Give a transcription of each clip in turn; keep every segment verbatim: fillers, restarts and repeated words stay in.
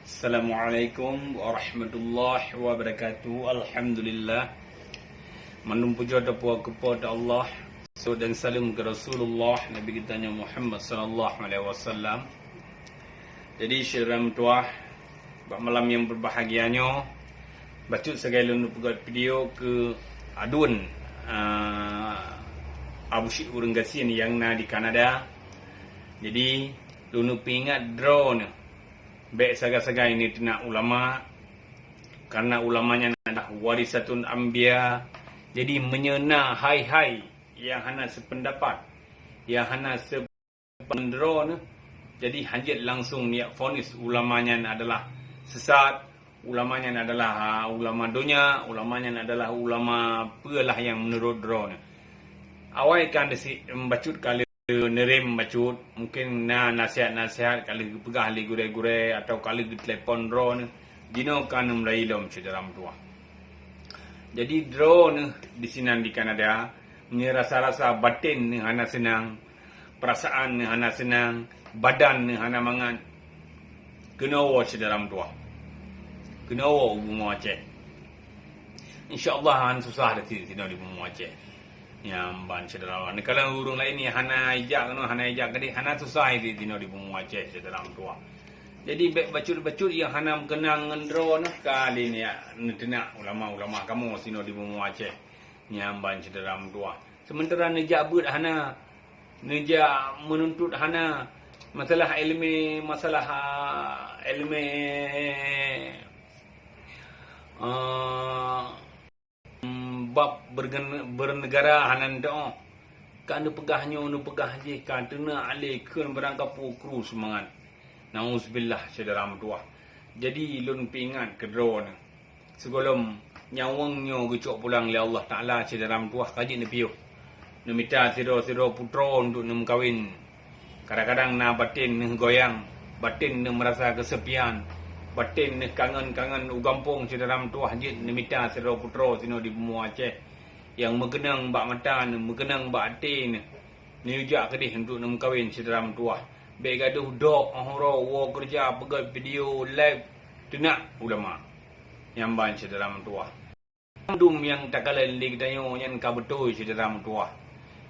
Assalamualaikum warahmatullahi wabarakatuh. Alhamdulillah. Mandum pujoe teupeue keu Po teu Allah. Salawat dan salam keu Rasulullah, Nabi geutanyoe Muhammad sallallahu alaihi wasallam. Jadi, syedara meutuwah, bak malam nyang berbahagia nyoe, bacut sagai lôn peugöt video keu aduen, ah, Abu Syik ureuëng gasien nyang na di Kanada. Jadi, lôn peuingat droeneuh, bék sagai-sagai neuteunak ulama, karena ulama nyan adalah warisatun anbiya. Jadi, meunyoe na hai-hai nyang hana seupeundapat, nyang hana se- droeneuh, jadi hanjeuet langsung neujak vonis ulama nyan adalah sesat, ulama nyan adalah, ah, ulama donya, ulama nyan adalah ulama peue lah nyang meunurot droeneuh. Awai kan disi, em, bacut ka lheueh neurem bacut, mungken na nasihat-nasihat ka lheueh geupeugah lé gurée-gurée atawa ka lheueh geutelepon droeneuh, jinoe ka neumeulai lom syedara meutuwah. Jadi droeneuh disinan di Kanada, meunyoe rasa-rasa baten neuh hana seunang, peurasaan neuh hana seunang, badan neuh hana mangat, keunoe woe syedara meutuwah. Keunoe woe u bumoe Aceh. Insya Allah han susah dati sinoe di bumoe Aceh. Nyan ban syedara meutuwah. Neukalon ureuëng laén nyang hana ijak keunoe, hana ijak keudeh, hana susah dati sinoe di bumoe Aceh syedara meutuwah. Jadi bék bacut-bacut nyang hana meukeunang ngon droeneuh ka lé neujak neuteunak ulama-ulama kamoe sinoe di bumoe Aceh. Nyan ban syedara meutuwah. Sementara neujak beuet hana, neujak meununtut hana, masalah ilmu, masalah, ah, ilmu, ah, bab bergen-, bernegara hana neuteu'oh. Ka neupeugah nyoe, neupeugah jih, ka teuneuak lé kheun barangkapeue kru seumangat. Nauzubillah, syedara meutuwah. Jadi, lôn peuingat keu droeneuh. Sigohlom nyawöng nyoe geucok pulang lé Allah Taala, syedara meutuwah, ka jeuet neupiôh. Neumita sidroe-sidroe putroe untuk neumeukawen. Kadang-kadang na baten neuh goyang, baten neuh meurasa keusepian, baten neuh kangen-kangen u gampông, syedara meutuwah, jeuet neumita sidroe putroe sinoe di bumoe Aceh. Nyang meukeunong bak mata neuh, meukeunong bak até neuh. Neujak keudeh untuk neumeukawen syedara meutuwah. Bék gadoh dok, 'oh uroe woe keureuja peugöt video live teunak ulama. Nyan ban syedara meutuwah. Mandum nyang takalon lé geutanyoe nyan ka beutôi syedara meutuwah.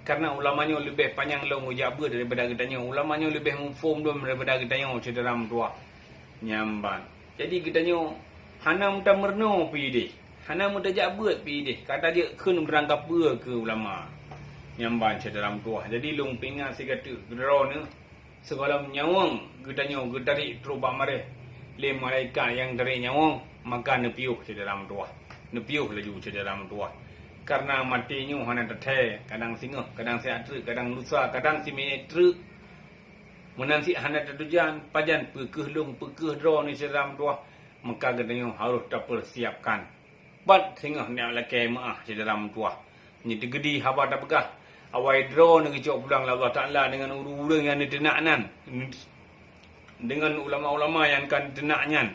Karena ulama nyoe leubeh panyang lom geujak beuet daripada geutanyoe. Ulama nyoe leubeh muphom lom daripada geutanyoe syedara meutuwah. Nyan ban. Jadi geutanyoe hana meutameurunoe pih ideh, hana meutajak beuet pih ideh, ka tajeuet kheun beurangkapeue keu ulama. Nyan ban syedara meutuwah. Jadi lôn peuingat sigoe teuk keu droeneuh, sigohlom nyawöng geutanyoe geutarek trok bak maréh lé malaikat nyang tarek nyawöng, maka neupiôh syedara meutuwah. Neupiôh laju syedara meutuwah. Karena maté nyoe hana teuthée, kadang singoh, kadang siat treuk, kadang lusa, kadang simiet treuk. Meunan cit hana tatujan, pajan peu kheueh lôn, peu kheueh droeneuh syedara meutuwah, maka geutanyoe harôh tapeusiapkan. Pat singoh neujak lakée meuáh syedara meutuwah. Nyoe teugeudi haba tapeugah, awai droeneuh geucok pulang lé Allah Taala deungon ureuëng-ureuëng nyang neuteunak nyan, deungon ulama-ulama nyang ka neuteunak nyan.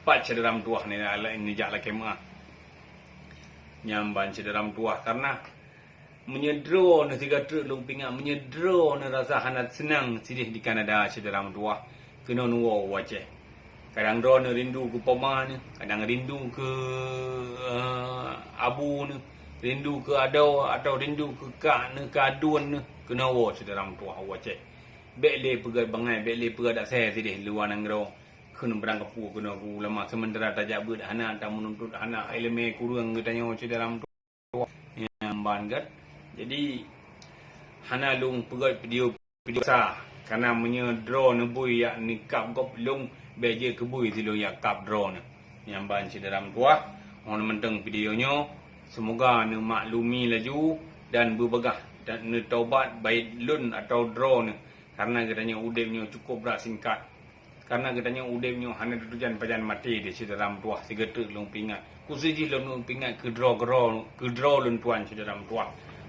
Pat syedara meutuwah neujak lakée meuáh. Nyan ban syedara meutuwah, karena meunyoe droeneuh sigoe treuk lôn peuingat, meunyoe droeneuh rasa hana seunang sideh di Kanada syedara meutuwah, keunoe neuwoe u Aceh. Kadang droeneuh rindu keu poma neuh, kadang rindu keu, eh, abu neuh, rindu keu adoe, atawa rindu keu kak neuh, keu aduen neuh, keunoe woe syedara meutuwah u Aceh. Bék lé peugöt bangai, bék lé peugöt asée sideh luwa nanggroe. Kheun beurangkapeue keunoe keu ulama, sementara tajak beuet hana, tameununtut hana, iéleumé kureueng geutanyoe syedara meutuwah. Nyan ban kan. Jadi, hana lôn peugöt video, video sa. Karena meunyoe droeneuh bui jak neukab gob lôn, bék jeuet keu bui si lôn jak kab droeneuh. Nyan ban syedara meutuwah, 'oh mantong video nyoe, seumoga neumaklumi laju dan beubagah dan neutaubat, baik lôn atawa droeneuh. Karena geutanyoe udeb nyoe cukup brat singkat. Karena geutanyoe udeb nyoe hana tatujan pajan maté di syedara meutuwah, sigoe teuk lôn peuingat. Khusos jih lôn peuingat keu droe, keu droe, keu droe lôn tuan syedara meutuwah.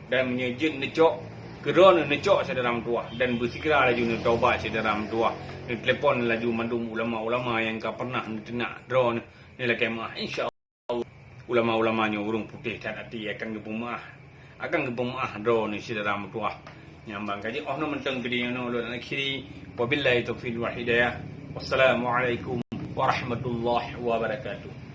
Dan meunyoe jeuet neucok, keu droeneuh neucok syedara meutuwah. Dan beusigra laju neutaubat syedara meutuwah. Neutelepon laju mandum ulama-ulama nyang ka pernah neuteunak droeneuh neulakée meuáh. Insya Allah. Ulama-ulama nyoe ureuëng putéh that até akan geupeumeuáh, akan geupeumeuáh droeneuh syedara meutuwah. Nyan ban ka jeuet, 'oh noe mantong video nyoe lôn akhiri. Wabillahi taufiq wal hidayah. Wassalamualaikum warahmatullahi wabarakatuh.